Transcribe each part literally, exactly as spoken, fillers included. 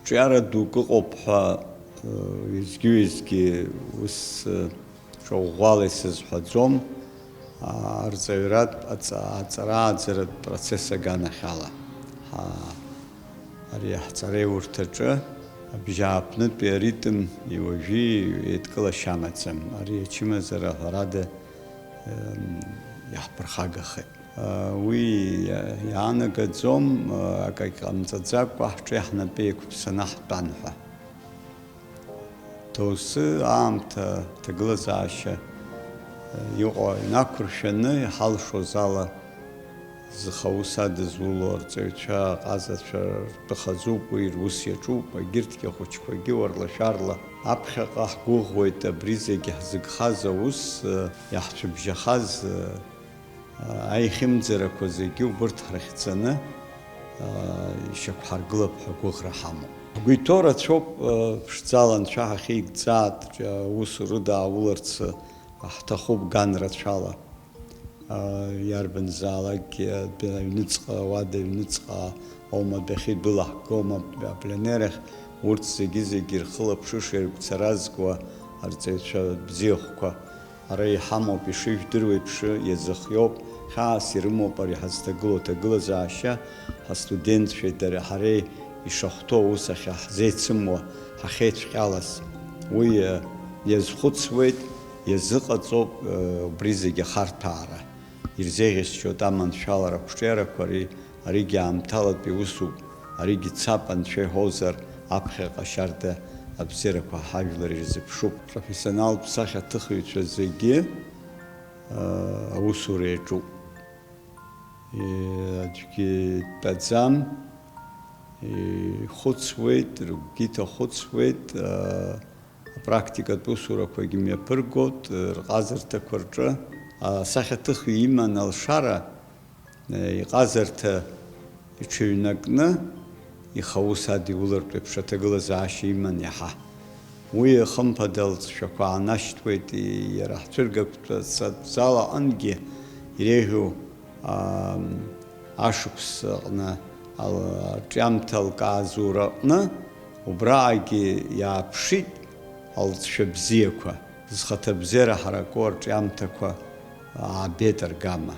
Ҿиара дук ыҟоуп ҳәа, э, уеизгьы-уеизгьы ус, э, ҿыӷәӷәала исызҳәаӡом. А, арҵаҩратә аҵа-, аҵара-ааӡаратә процесс аганахьала. Ҳа-, ари ҳҵареиурҭаҿы абжьааԥнытәи аритм уажәы еидкылашьа амаӡам. Ари ачымазара ҳәарада, эм, иаҳԥырхагахеит. Уи иаанагаӡом, акагь ҟамҵаӡакәа ҳҿи ҳнапи еиқәԥсаны ҳтәан ҳәа. Доусы аамҭа, аҭагылазаашьа иҟоу инақәыршәаны иҳалшоз ала зхы аус адызуло арҵаҩцәа, аҟазацәа ртәы хазуп, уи рус иаҿуп, егьырҭгьы ахәыҷқәагьы уарла-шәарла. Аԥхьаҟа ҳгәыӷуеит абри зегьы ҳзыгхаз аус, иаҳцәыбжьахаз, аихьымӡарақәа зегьы убырҭ ҳрыхьӡаны, ишьақәҳаргылап ҳәа гәыӷра ҳамоуп. Ҳгәы иҭоу рацәоуп, ԥшӡала анцәа ҳахьигӡааит, аус рыдауларц ҳҭахуп ган рацәала. Иарбанзаалакгьы адәы аҩныҵҟа, ауада аҩныҵҟа аума адәахьы идәылаҳгома апленер ахь, урҭ зегьы-зегьы рхылаԥшыша иргәцаразкуа арҵаҩцәа бзиахәқәа. Ара иҳамоуп, ишыжәдыруа еиԥш, иазыхиоуп, хьаас ирымоуп ари ҳазҭагылоу аҭагылазаашьа, ҳастудентцәеи дареи ҳареи ишахәҭоу аус ахь ҳзеицымуа, ҳахьеицәҟьалаз. Уи, э, иазхәыцуеит, иазыҟаҵоуп, э, убри зегьы ахарҭәаара. Ирзеиӷьасшьоит аманшәалара ақәҿиарақәа, ари Аригьы аамҭалатәи усуп, аригьы цап, анцәа иҳәозар, аԥхьаҟа шьарда абзиарақәа ҳажәлар ирзыԥшуп. Профессионалтә сахьаҭыхыҩцәа зегьы, аа, аусура иаҿуп. Е, аӡәгьы дтәаӡам, ихәыцуеит, рыгәгьы иҭахәыцуеит, аа, апрактикатә усурақәагьы мҩаԥыргоит, рҟазарҭақәа рҿы асахьаҭыхҩы иман алшара, иҟазарҭа иҽыҩнакны, ихаус адиулартә еиԥш аҭагылазаашьа иман иаҳа. Уи, хымԥада, лҵшәақәа аанашьҭуеит, иара ҳцәыргақәҵатә зал аҟынгьы иреиӷьу, аа, ашықәс аҟны, ал-, арҿиамҭа лкаазура аҟны, убраҟагьы иааԥшит алҵшәа бзиақәа, зхаҭабзиара ҳараку арҿиамҭақәа аабеит аргама.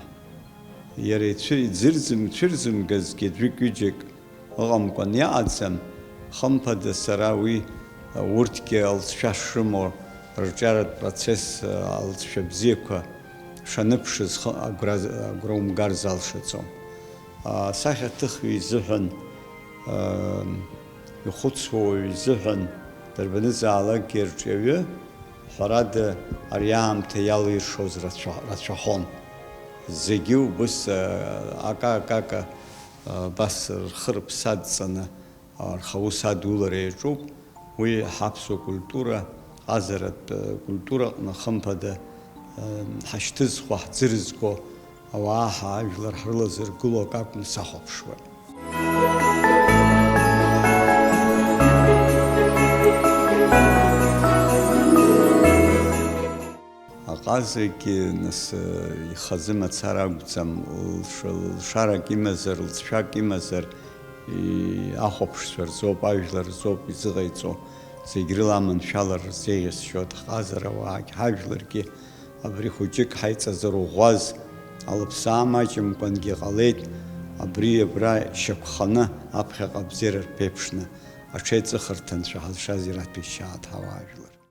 Иара ицәы-, иӡырӡым-, ицәырзымгазгьы ӡәык-ҩыџьак ыҟамкәан иаҟаӡам, хымԥада сара уи, урҭгьы алҵшәа шрымоу, рҿиаратә процесс алҵшәа бзиақәа шаныԥшыз хы-, агәра, агәра умгар залшаӡом. Асахьаҭыхҩы изыҳәан, ихәыцуа уаҩ изыҳәан, дарбанызаалакгьы арҿиаҩы, ҳәарада, ари аамҭа иалиршоз рацәа-, рацәахон. Зегьы убыс, ака-акака, абас рхы-рыԥсы адҵаны, рхаус адулара иаҿуп. Уи ҳаԥсуа культура, ҟазаратә культураҟны, хымԥада, ҳашьҭызхуа, ҳӡырызго, ауаа ҳажәлар ҳрылазыргыло акы акәны сахәаԥшуеит. Аҟазагьы, нас, ихазы мацара акәӡам, лш-, лшарак имазар, лҵшәак имазар, и-, ахәаԥшцәа рзоуп, ажәлар рзоуп изыҟаиҵо, зегь рыла аманшәалара рзеиӷьасшьоит, ҳҟазара ауаагь, ҳажәларгьы абри хәыҷык ҳаиҵазар уӷәӷәаз, алыԥсаа маҷымкәангьы ҟалеит, абри абра ишьақәханы аԥхьаҟа абзиара рԥеиԥшны, аҽеиҵыхырҭа анцәа ҳазшаз ираҭәеишьааит ҳауаажәлар.